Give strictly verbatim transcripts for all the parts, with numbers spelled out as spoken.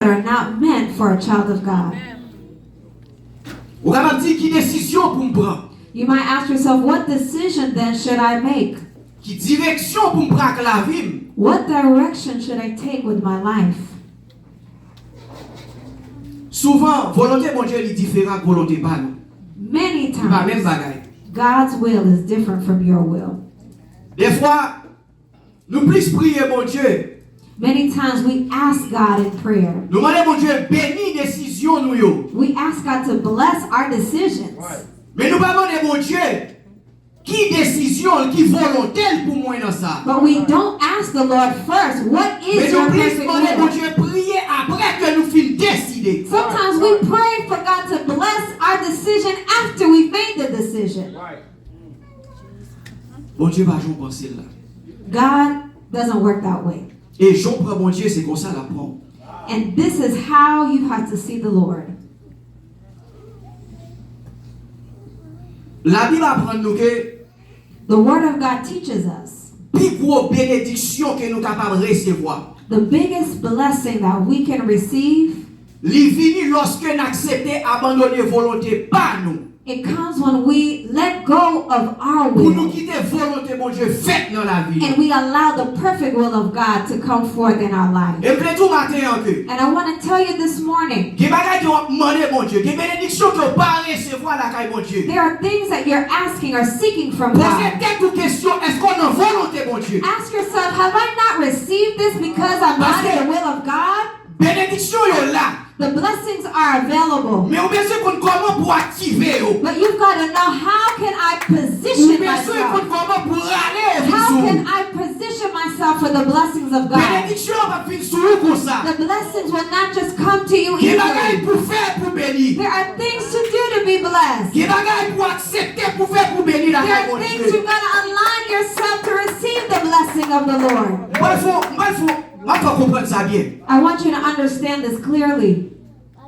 are not meant for a child of God. Ou kapab di ki desizyon pou m pran? You might ask yourself, what decision then should I make? Ki direksyon pou m pran ak lavi m? What direction should I take with my life? Souvan, volonte Bondye li diferan ak volonte pa nou. Many Li pa menm times, bagay. God's will is different from your will. Defwa, nou plis priye Bondye. Many times we ask God in prayer. Nou mande Bondye beni desizyon nou yo. We ask God to bless our decisions. Men nou pa mande Bondye ki desizyon l, ki volonte l pou mwen nan sa. But we don't ask the Lord first, what Men is your nou plis perfect mande will? Bondye priye apre ke nou fin deside. Sometimes we pray for God to bless our decision after we've made the decision. Bondye pa jan w panse l la. God doesn't work that way. E jan w pran Bondye, se konsa l ap pran w. And this is how you have to see the Lord. Labib aprann nou ke The Word of God teaches us pi gwo benediksyon ke nou kapab resevwa, the biggest blessing that we can receive, li vini lòske n aksepte abandone volonte pa nou it comes when we let go of our pou nou will kite volonte Bondye fèt nan lavi nou. and we allow the perfect will of God to come forth in our life. E m vle di w maten an ke And I want to tell you this morning, gen bagay ke w ap mande Bondye, gen benediksyon ke w pa resevwa lakay Bondye. There are things that you're asking or seeking from Poze God. Tèt ou kesyon, èske w nan volonte Bondye? Ask yourself, have I not received this because I'm not in the will of God? Benediksyon yo la. The blessings are available. Men ou bezwen konn kòman pou w aktive yo. But you've got to know, how can I position Ou bezwen konn myself? Kòman pou w rale yo vin How sou ou. Can I position myself for the blessings of God? Benediksyon yo p ap vin sou ou konsa. The blessings will not just come to you easily. Gen bagay pou fè pou beni. There are things to do to be blessed. Gen bagay pou aksepte pou fè pou beni lakay Bondye. There are things you've got to align yourself to receive the blessing of the Lord. Mwen fò, mwen fò, mwen fò konprann sa byen. I want you to understand this clearly.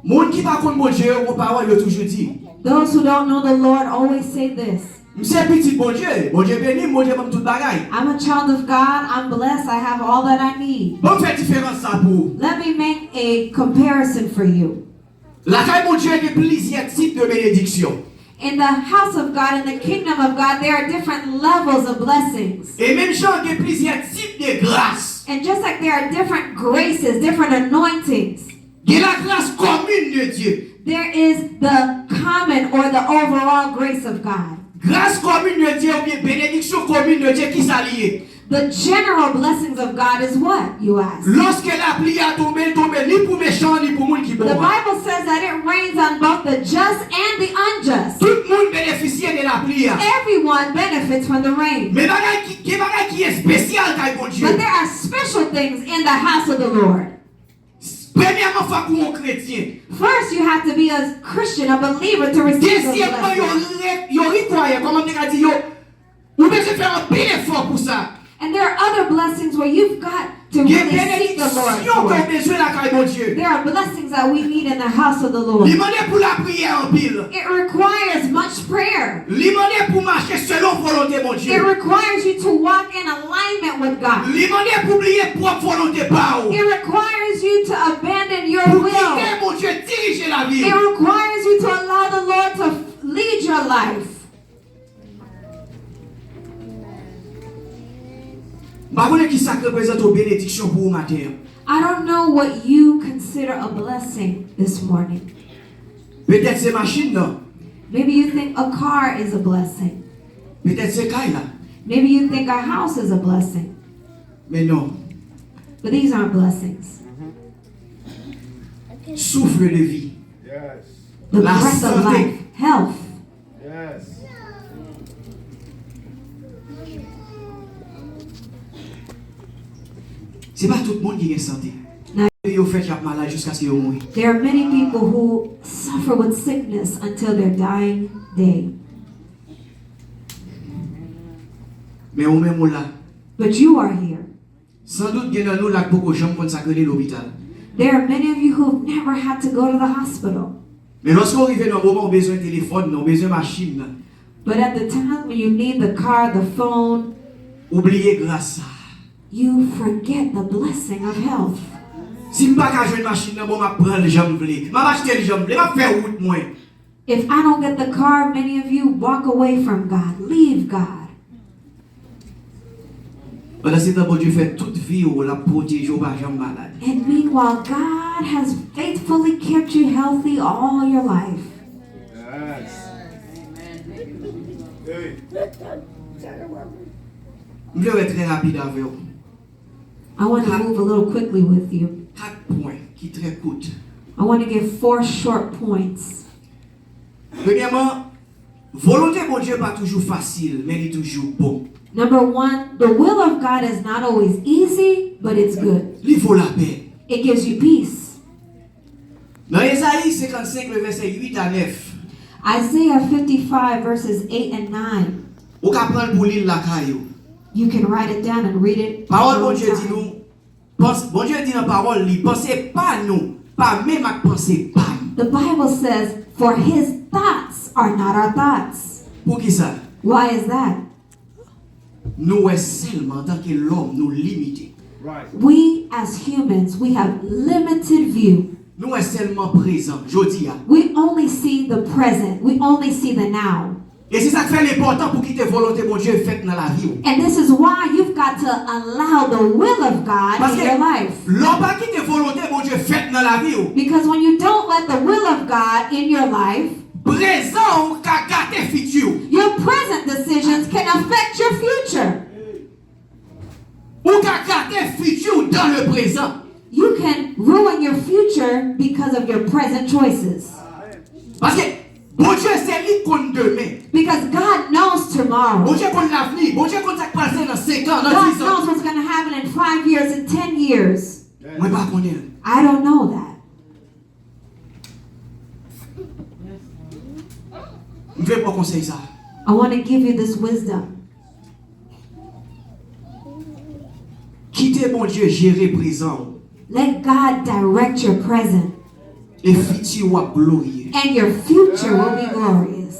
Moun ki pa konn Bondye yo, gon pawòl yo toujou di. Those who don't know the Lord always say this. M se pitit Bondye, Bondye beni m, Bondye ban m tout bagay. I'm a child of God, I'm blessed, I have all that I need. Ban m fè diferans sa pou ou. Let me make a comparison for you. Lakay Bondye gen plizyè tip de benediksyon. In the house of God, in the kingdom of God, there are different levels of blessings. E menm jan gen plizyè tip de gras. And just like there are different graces, different anointings, Gen lagras kòmin de Dye. There is the common or the overall grace of God. Gras kòmin de Dye oubyen benediksyon kòmin de Dye, kisa li ye? The general blessings of God is what, you ask? Lòske lapli a tonbe, l tonbe ni pou mechan an, ni pou moun ki bon an. The Bible says that it rains on both the just and the unjust. Tout moun benefisye de lapli a. Everyone benefits from the rain. Men bagay ki, gen bagay ki espesyal kay Bondye. But there are special things in the house of the Lord. Premyèman, fòk ou yon kretyen. First, you have to be a Christian, a believer, to receive those blessings. Dezyèmman, yo re, yo rikwaye, kòman m te ka di yo, ou bezwen fè anpil efò pou sa. And there are other blessings where you've got to really seek the Lord for. Gen benediksyon ke w bezwen lakay Bondye. There are blessings that we need in the house of the Lord. Li mande pou lapriyè anpil. It requires much prayer. Li mande pou mache selon volonte Bondye. It requires you to walk in alignment with God. Li mande pou bliye pwòp volonte pa ou. It requires you to abandon your will. Pou kite Bondye dirije lavi w. It requires you to allow the Lord to lead your life. M pa konnen kisa k reprezante yon benediksyon pou ou maten an. I don't know what you consider a blessing this morning. Petèt se machin nan. Maybe you think a car is a blessing. Petèt se kay la. Maybe you think a house is a blessing. Men non. But these aren't blessings. Souffle de vie. The breath of life. Health. Yes. Se pa tout moun ki gen sante. Yo fèt y ap malad jiskaske yo mouri. There are many people who suffer with sickness until their dying day. Men ou menm ou la. But you are here. Sandout gen nan nou la k poko janm konn sa k rele lopital. There are many of you who've never had to go to the hospital. Men lòske w rive nan moman w bezwen telefòn nan, w bezwen machin nan. But at the time when you need the car, the phone, ou bliye gras sa a. You forget the blessing of health. Si m pa ka jwenn machin nan, bon, m ap pran l jan m vle. M ap achte l jan m vle. M ap fè wout mwen. If I don't get the car, many of you walk away from God, leave God. Pandan se tan, Bondye fè tout vi w, l ap pwoteje w, pa janm malad. And meanwhile, God has faithfully kept you healthy all your life. Yes. Hey. M vle wè trè rapid avè w. I want to move a little quickly with you. Kat pwen ki trè kout. I want to give four short points. Premyèman, volonte Bondye pa toujou fasil, men li toujou bon. Number one, the will of God is not always easy, but it's good. Li vo lapèn. It gives you peace. Nan Ezayi senkannsenk, le vèsè uit a nèf. Isaiah fifty-five, verses eight and nine. Ou ka pran l pou li l lakay ou. You can write it down and read it. Pawòl Bondye di nou, pans, Bondye di nan pawòl li, panse pa nou pa menm ak panse pa m. The Bible says, "For his thoughts are not our thoughts." Poukisa? Why is that? Nou wè sèlman antanke lòm, nou limite. Right. We as humans, we have limited view. Nou wè sèlman prezan, jodi a. We only see the present. We only see the now. E se sa k fè l enpòtan pou kite volonte Bondye fèt nan lavi w. And this is why you've got to allow the will of God in your life. Paske lè w pa kite volonte Bondye fèt nan lavi w, Because when you don't let the will of God in your life, prezan w ka gate fiti w. Your present decisions can affect your future. Ou ka gate fiti w dans le présent. You can ruin your future because of your present choices. Paske Bondye se li k konn demen. Because God knows tomorrow. Bondye konn lavni. Bondye konn sa k pral fèt nan senk an, nan God diz an. Knows what's gonna happen in five years and ten years. Mwen pa konnen l. I don't know that. M vle ba w konsèy sa. I want to give you this wisdom. Kite Bondye jere prezan w. Let God direct your present. E fiti w ap gloriye. And your future will be glorious.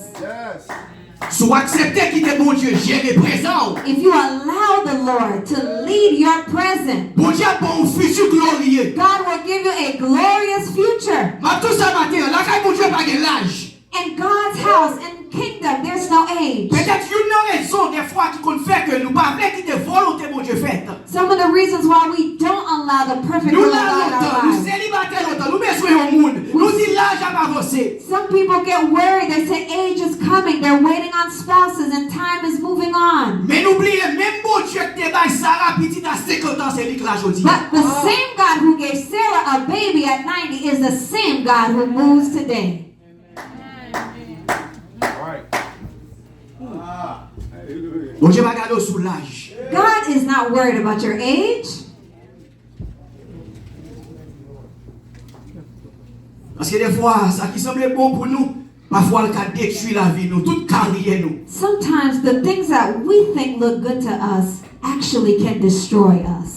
Si w aksepte kite Bondye jere prezan w, If you allow the Lord to lead your present, Bondye ap ba w yon fiti gloriye. God will give you a glorious future. M ap di w sa maten an, lakay Bondye pa gen laj. In God's house, in kingdom, there's no age. Petèt youn nan rezon dèfwa ki konn fè ke nou pa vle kite volonte Bondye fèt. Some of the reasons why we don't allow the perfect will of God in our lives. Nou la lontan, nou selibatè lontan, nou bezwen yon moun. Nou di laj ap avanse. Some people get worried, they say age is coming, they're waiting on spouses and time is moving on. Men nou bliye, menm Bondye ki te bay Sara pitit a senkant an, se li k la jodi a. But the same God who gave Sarah a baby at ninety is the same God who moves today. Bondye pa gade w sou laj. God is not worried about your age. Paske defwa, sa ki sanble bon pou nou, pafwa l ka detwi lavi nou, tout karyè nou. Sometimes the things that we think look good to us actually can destroy us.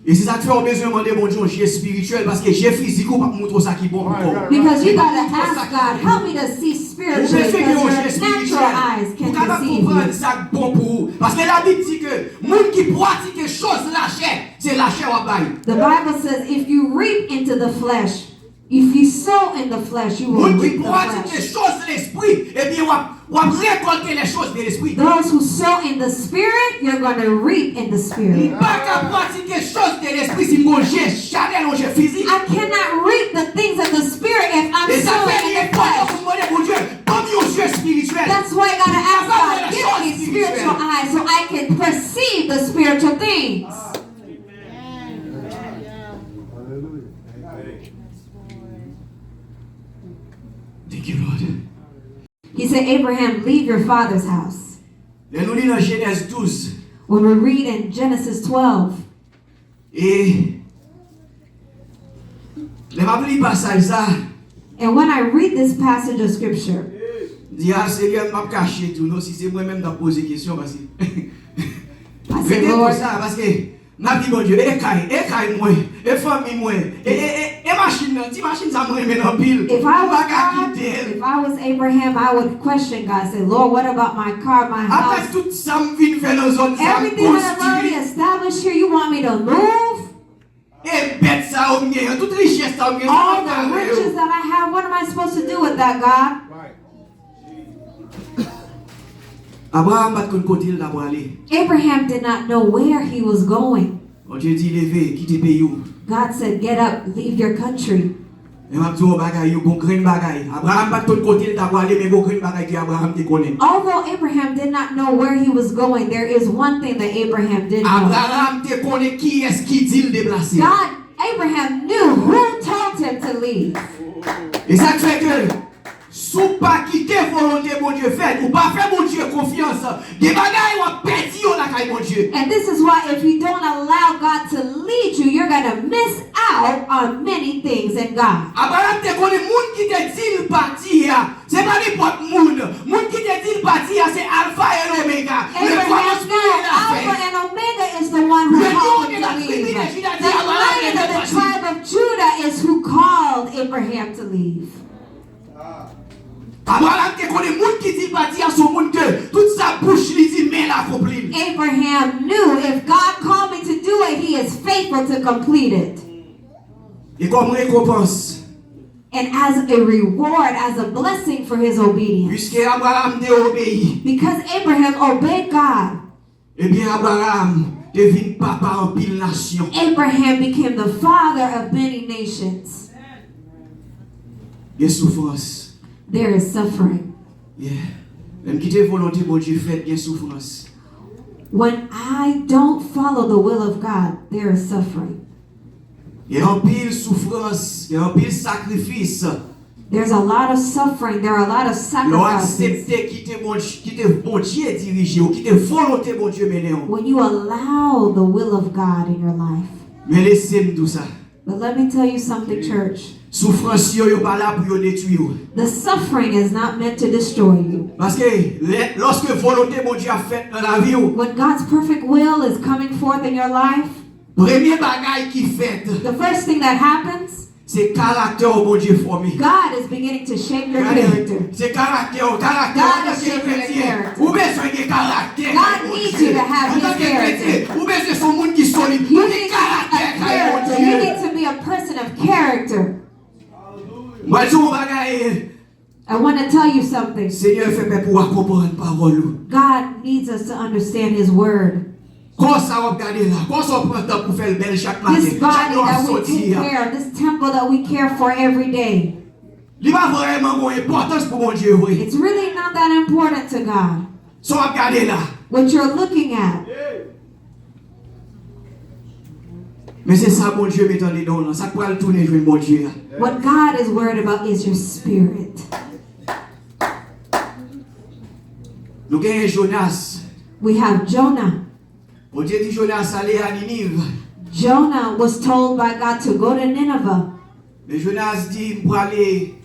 E se sa k fè w bezwen mande Bondye yon je espirityèl, paske je fizik ou p ap montre w sa ki bon ankò. Because you gotta ask God, "Help me to see spiritually," because your natural eyes can't deceive you. Ou bezwen gen yon je espirityèl pou kapab konprann sa k bon pou ou. Paske Labib di ke moun ki pratike choz lachè, se lachè w ap bay. The Bible says, "If you reap into the flesh, if you sow in the flesh, you will reap the flesh." Moun ki pratike choz lespri, ebyen w ap, w ap rekòlte les choses de l'esprit. Those who sow in the spirit, you're gonna reap in the spirit. M pa ka pratike choz de lespri si m gon je chanèl, yon je fizik. I cannot reap the things of the spirit if I'm sowing in the flesh. E sa fè li enpòtan pou m mande Bondye, ban m yon je espirityèl. That's why I gotta ask God, "Give me spiritual eyes so I can perceive the spiritual things." Thank you, Lord. He said, "Abraham, leave your father's house." Lè nou li nan Jenèz douz, When we read in Genesis twelve, e lè m ap li pasaj sa, and when I read this passage of scripture, m di, "A, Senyè, m ap kache tou, non, si se mwen menm, m t ap poze kesyon, paske I said, rete Lord, konsa, paske m ap di Bondye, e kay, e kay mwen, e fanmi mwen, e, e, e, e machin nan, ti machin sa mwen renmen l anpil, m pa ka kite l." If I was Abraham, I would question God, say, "Lord, what about my car, my house?" Apre tout sa m vin fè nan zòn sa, m konstwi. Everything that I've already established here, you want me to move? E bèt sa yo m genyen, tout richès sa yo m genyen, sa m ap fè avè yo? All the riches that I have, what am I supposed to do with that, God? Abraram pa t konn kote l t ap prale. Abraham did not know where he was going. Bondye di, "Leve, kite peyi w." God said, "Get up, leave your country." Men m ap di w yon bagay, yon bon grenn bagay. Abraram pa t konn kote l t ap prale, men yon grenn bagay ke Abraram te konnen. Although Abraham did not know where he was going, there is one thing that Abraham did know. Abraram te konnen kiyès ki di l deplase. God, Abraham knew who told him to leave. E sa k fè ke si w pa kite volonte Bondye fèt, ou pa fè Bondye konfyans, gen bagay w ap pèdi yo lakay Bondye. And this is why if you don't allow God to lead you, you're gonna miss out on many things in God. Abraram te konnen moun ki te di l pati a, se pa nenpòt moun. Moun ki te di l pati a, se Alfa e Omega, le kòmansman e la fen. Abraham knew Alpha and Omega is the one who called him to leave. Le lion de la tribu de Juda di Abraram de pati. The lion of the tribe of Judah is who called Abraham to leave. Abraram te konnen moun ki di l pati a se yon moun ke tout sa bouch li di, men l akonpli l. Abraham knew if God called me to do it, he is faithful to complete it. E kòm rekonpans, And as a reward, as a blessing for his obedience, piske Abraram te obeyi, because Abraham obeyed God, ebyen, Abraram te vin papa anpil nasyon. Abraham became the father of many nations. Gen soufrans. There is suffering. Yeah. Lè m kite volonte Bondye fèt, gen soufrans. When I don't follow the will of God, there is suffering. Gen anpil soufrans, gen anpil sakrifis. There's a lot of suffering. There are a lot of sacrifices. Lè w aksepte kite Bondye, kite Bondye dirije w, kite volonte Bondye mennen w. When you allow the will of God in your life. Men lese m di w sa. But let me tell you something, church. Soufrans yo, yo pa la pou yo detwi w. The suffering is not meant to destroy you. Paske lè, lòske volonte Bondye ap fèt nan lavi w, when God's perfect will is coming forth in your life, premye bagay ki fèt, the first thing that happens, se karaktè w Bondye fòme. God is beginning to shape your character. Se karaktè w, karaktè w. God is shaping your character. Ou bezwen gen karaktè kay Bondye. God needs you to have his character. Antanke kretyen, ou bezwen se yon moun ki solid. You need to be a character. You need to be a person of character. Mwen di w yon bagay. I want to tell you something. Senyè, fè pèp ou a konprann pawòl ou. God needs us to understand his word. Kò sa w ap gade la, kò sa w pran tan pou fè l bèl chak maten, chak lè w ap soti a. This body that we take care of, this temple that we care for every day. Li pa vrèman gen enpòtans pou Bondye vre. It's really not that important to God. Sa w ap gade la. What you're looking at. Men se sa Bondye met andedan w lan, sa k pral tounen jwenn Bondye a. What God is worried about is your spirit. Nou genyen Jonas. We have Jonah. Bondye di Jonas ale a Niniv. Jonah was told by God to go to Nineveh. Men Jonas di, "M prale,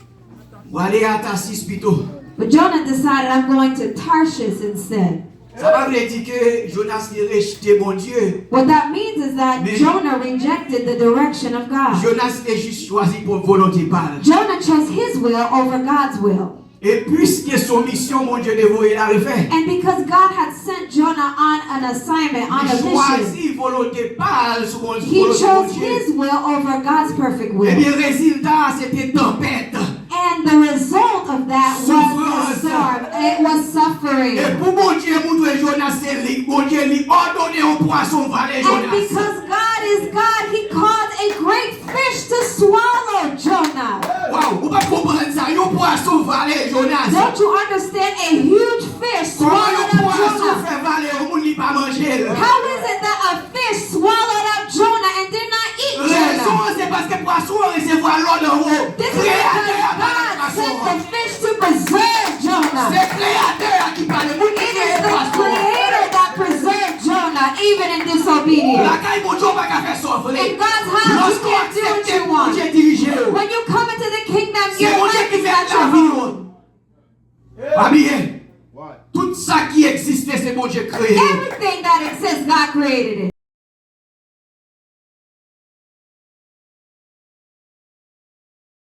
m prale a Tasis pito." But Jonah decided, "I'm going to Tarshish instead." Sa pa vle di ke Jonas te rejte Bondye. What that means is that Jonah rejected the direction of God. Jonas te jis chwazi pwòp volonte pa l. Jonah chose his will over God's will. E piske se yon misyon Bondye te voye l al fè, and because God had sent Jonah on an assignment, on a mission, li chwazi volonte pa l sou Bondye, he chose his will over God's perfect will. Ebyen, rezilta a se te tanpèt. And the result of that was a storm. It was suffering. E pou Bondye moutre Jonas se li, Bondye li òdone yon pwason vale Jonas. And because God is God, he called a great fish to swallow Jonah. Wow, ou pa konprann sa, yon pwason vale Jonas. Don't you understand? A huge fish swallowed up Jonah. Kòman yon pwason fè vale yon moun li pa manje l? How is it that a fish swallowed up Jonah and did not eat Jonah? Rezon an se paske pwason an resevwa lòd anwo. Kreyatè a pale ak pwason an. This is because God sent the fish to preserve Jonah. Se Kreyatè a ki pale, moun ki kreye pwason an. It is the Creator that preserved Jonah, even in disobedience. Lakay Bondye, ou pa ka fè sa w vle. In God's house, you can't do what you want. Lòske w aksepte Bondye dirije w, when you come into the kingdom, your life is not your own. Se Bondye ki fè lavi w. Pa bliye, tout sa ki egziste, se Bondye k kreye l. Everything that exists, God created it.